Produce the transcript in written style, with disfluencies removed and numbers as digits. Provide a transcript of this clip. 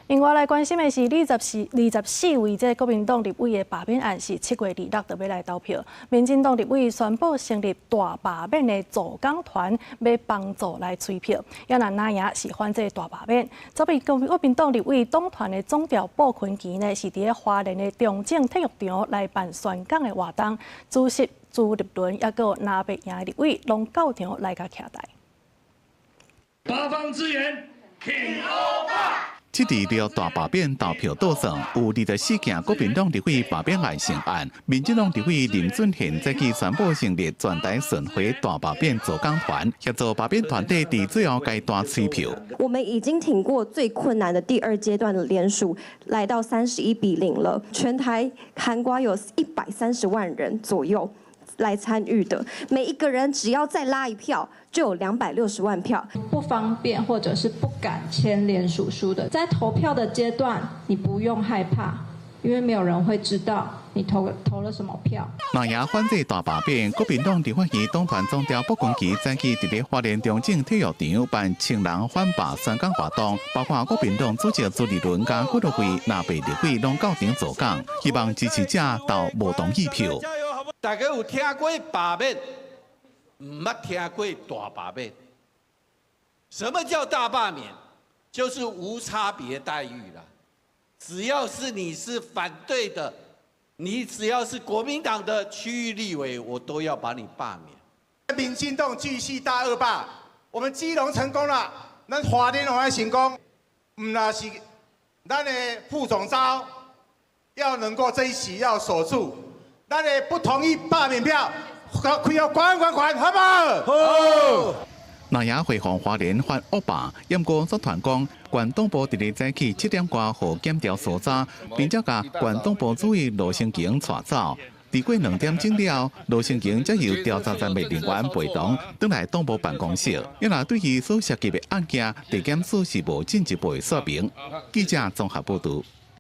另外來關心的是，24位這國民黨立委的罷免案是7月26就欲來投票。民進黨立委宣布成立大罷免的助講團，欲幫助來催票。也若若贏是反這大罷免。昨日國民黨立委黨團的總召布坤琪呢，是佇咧花蓮的中正體育場來辦宣講的活動，主席朱立倫抑閣藍白贏的立委攏到場來共徛台。八方支援，挺歐巴。這佇著大罷免投票倒算，有24件國民黨立委罷免案成案，民進黨立委林俊憲早起宣布成立全台巡迴大罷免助講團，協助罷免團體佇最後階段催票。我們已經挺過最困難的第二階段的聯署，來到31比0了。全台涵蓋有130萬人左右來參與的，每一個人只要再拉一票，就有260萬票。不方便或者是不敢簽聯署書的，在投票的階段，你不用害怕，因為沒有人會知道你投了什麼票。若贏反對大罷免，國民黨立法院黨團總召傅崑萁早起佇咧花蓮中正體育場辦千人反罷宣講活動，包括國民黨主席朱立倫佮幾落位藍白立委攏到場助講，希望支持者投無同意票。大家有聽過罷免，毋捌聽過大罷免。什麼叫大罷免？就是無差別待遇啦。只要是你是反對的，你只要是國民黨的區域立委，我都要把你罷免。民進黨繼續大惡霸，我們基隆成功了，咱花蓮會成功，毋若是咱的副總召要能夠這一席要守住。咱的不同意罷免票，開要管管管，好無？好。若贏會予花蓮反惡霸，毋過組團講，縣黨部佇咧早起7點外予檢調搜查，並且共縣黨部主委羅盛強帶走。佇過2點鐘了，羅盛強才由調查站的人員陪同轉來黨部辦公室。因為對伊所涉及的案件，地檢署是無進一步的說明。記者綜合報導。